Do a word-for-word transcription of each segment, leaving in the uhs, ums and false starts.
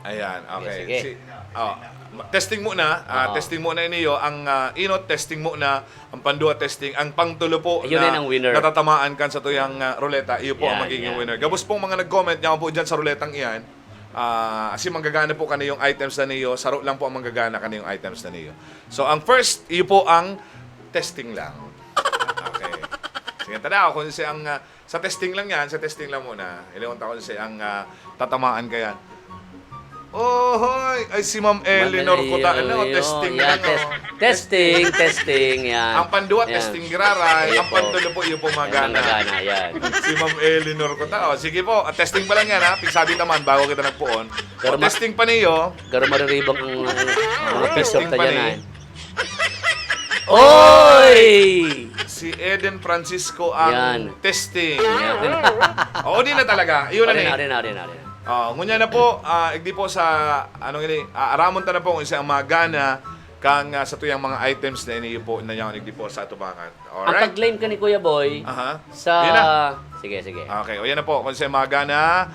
Ayan, Okay, okay. sige. Si, oh, ma- testing muna. Ah, Oo. testing muna niyo. Ang ah, inot, testing muna. Ang pandua, testing. Ang pangtulo po Ayun na na ang winner. natatamaan kan sa tuyang ah, ruleta, iyo po ang Yan, magiging yan. Winner. Gabos pong mga nag-comment, yan po dyan sa ruletang iyan. Ah, kasi manggagana po kaniyong items na niyo. Saro lang po ang manggagana kaniyong items na niyo. So, ang first, iyo po ang testing lang. Okay. Sige, tada ako kung si ang ah, sa testing lang yan, sa testing lang muna. Iliwan ta kung si ang ah, tatamaan kaya. Ohoy! Ay, si Ma'am Eleanor Ma'am Kuta. Eleanor, Ano, yun, testing yan, lang, test- oh. Testing, testing, yan. Ang pandua, Yan. testing giraray. Ayun Ang po. pantulo po, iyo po Yan, magana. magana, yan. Si Ma'am Eleanor Kuta. Oh, sige po, ah, testing pa lang yan ha. Pigsabi naman bago kita nagpuon. Pero O, ma- testing pa niyo. Pero mariribang ang uh, mga Testing picture ta pa dyan ni- ay. Oy! Si Eden Francisco ang Yan. testing. Yan. Oo, di na talaga. Iyon na Ari ni. na, ari na, ari na, ari na. Ah, ngunya na po, ah, igdi po sa, ano gini, ah, aramon ta na po kung isa ang magana kang ah, sa tuyang mga items na iniyo po na yaon igdi po sa atubangan. Ang Alright? pag-claim ka ni Kuya Boy Aha. sa... Yun na. Sige, sige. Okay, o yan na po. Kung siya magana,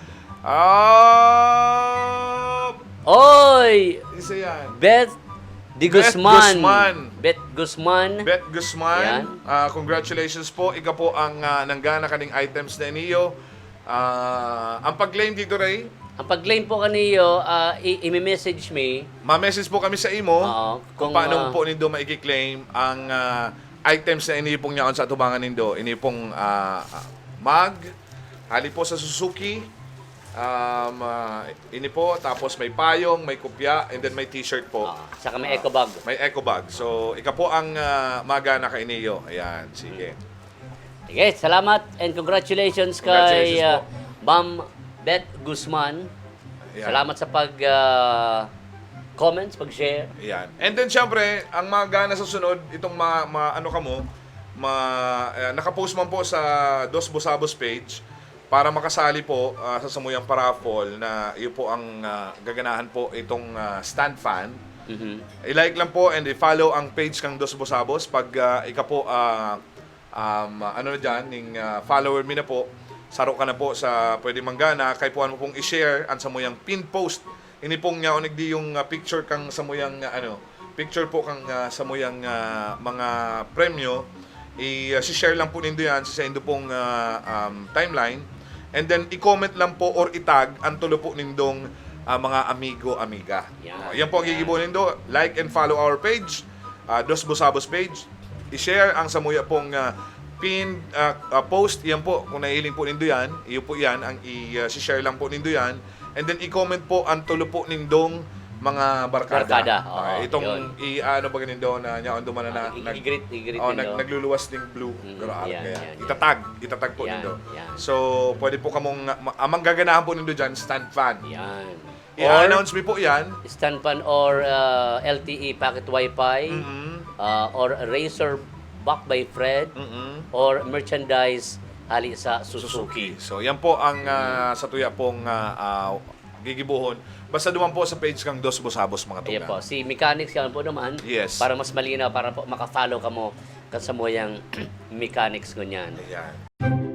ah, Oy! isa yan. Beth Di Beth Guzman. Guzman. Beth Guzman. Beth Guzman, Yan. ah, congratulations po. Ika po ang ah, nanggana kaning items na iniyo. Ah, ang pag-claim dito, Ray, Ang pag-claim po kaniyo, ah, i- i-message me. ma-message po kami sa imo Oo, kung, kung, paano ah, po nindo maikiklaim ang ah, items na ini pong yaon sa atubangan nindo. Ini pong ah, mug, hali po sa Suzuki. Um, ah, ini po, tapos may payong, may kopya, and then may t-shirt po. Ah, saka may eco bag. May eco bag. So, ika po ang ah, magana kainiyo. Ayan, sige. Sige, salamat and congratulations, Congratulations kay ah, po. Ma'am Beth Guzman. Ayan. Salamat sa pag ah, comments, pag-share. Ayan. And then, syempre, ang magana sa sunod, itong ma, ma ano kamo, ma, eh, nakapost man po sa Dos Busabos page para makasali po ah, sa samuyang paraffle na iyo po ang ah, gaganahan po itong ah, stand fan. Mhm. I-like lang po and i-follow ang page kang Dos Busabos. Pag ah, ika po, ah, um, ano na dyan, ning ah, follower mi na po, saro ka na po sa pwede manggana, kay puan mo pong i-share ang samuyang pin post. Ini pong yaon igdi yung ah, picture kang samuyang ah, ano, picture po kang ah, samuyang ah, mga premyo. I-share lang po nindo yan sa indo pong ah, um, timeline. And then, i-comment lang po or i-tag ang tulo po nindong ah, mga amigo, amiga. Yan. Oh, yan po ang gigibo nindo. Like and follow our page, ah, Dos Busabos page. I-share ang samuya pong ah, pin ah, ah, post. Yan po, kung nahiling po nindo yan, iyo po yan, ang i-share lang po nindo yan. And then, i-comment po ang tulo po nindong mga barkada. Barkada, Ah, oo, itong yun. i-ano ba nindo na niya on duman na Ah, i- nag- i-greet, i-greet oh, nindo. nag- nagluluwas ning blue. Mm, Grabe yan, kaya. yan, yan. Itatag, itatag po Yan, nindo. Yan. So, pwede po kamong ma- ang manggaganahan po nindo diyan, stand fan. Yan. I-announce mi po yan. Stand fan or uh, L T E packet wifi Mm-mm. uh, or razor back by Fred Mm-mm. or merchandise hali sa Suzuki. Suzuki. So, yan po ang ah, sa tuya pong ah, ah, gigibuhon. Basta duman po sa page kang Dos Busabos, mga Ayan tugang. po, si Mechanics yan po naman. Yes. Para mas malinaw, para po makafollow kamo kan samuyang Mechanics ngunyan. Ayan.